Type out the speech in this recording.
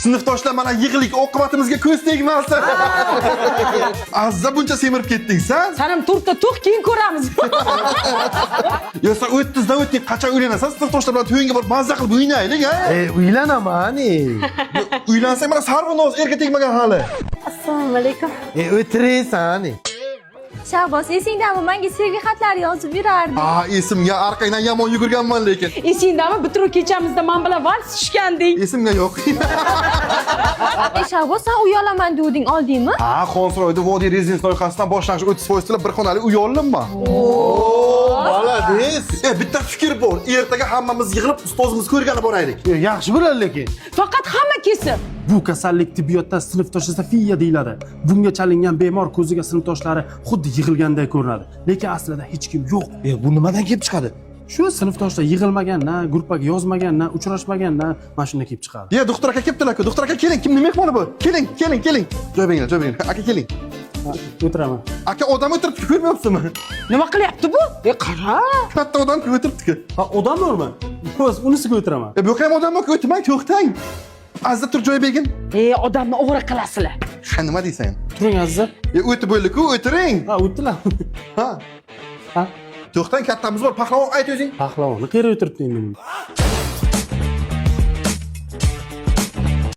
Sinfdoshlar, mana yig'lik, oqibatimizga ko'z tegmasin. Azza, buncha semirib ketding san. San ham to'rtta tug', keyin ko'ramiz. Yo, sen 30 dan o'tding, qachon uylanasan? Sinfdoshlar bilan to'yingga borib mazza qilib o'ynaylik, ha? E, uylanaman, e. Uylansang, mana sarvinoz erga tegmagan hali. Assalomu alaykum. E, o'tiraysan, e. Shahboz, esingdami, menga sevgi xatlari yozib yurarding? Ha, esimga, orqangdan yomon yugurganman lekin. Esingdami, bitiruv kechamizda man bilan vals tushganding? Esimga yo'q. E, Shahboz, sen uy olaman deganding, oldingmi? Ha, Xonsaroyda Vodiy Rezidens loyihasidan boshlang'ich 30% to'lab bir xonali uy oldim man. Молодец. E, bitta fikr bor. Ertaga hammamiz yig'ilib ustozimiz ko'rgani boraylik. E, yaxshi bo'ladi lekin. Faqat hamma kelsin. Bu kasallik tibbiyotda sinfdoshsofiya deyiladi. Bunga chalingan bemor ko'ziga sinfdoshlari xuddi yig'ilganday ko'rinadi, lekin aslida hech kim yo'q. E, bu nimadan kelib chiqadi? Shu sinfdoshlar yig'ilmagandan, gruppaga yozmagandan, uchrashmagandan mana shunday kelib chiqadi. Ya, doktor aka kelibdilar-ku. Doktor aka, keling, kimni mehmoni bu? Keling, keling, keling. Joy beringlar, joy beringlar. Aka, keling. O'tiraman. Aka, odam o'tiribdi, ko'rmayapsizmi? Nima qilyapti bu? E, qara. Katta odam o'tiribdi-ku. Ha, odam bormi? O'z unisiga o'tiraman. E, bu yoqqa ham odam bor, o'tmang, to'xtang. Azza, tur, joy bergin. E, odamni o'g'ri qilasizlar. Ha, nima deysan? Turing, Azza. E, o'tib bo'ldi-ku, o'tiring. Ha, o'tdilar. Ha. Ha. To'xtang, kattamiz bor. Pahlavon, ayt o'zing. Pahlavonni qayerga o'tiribdi endi?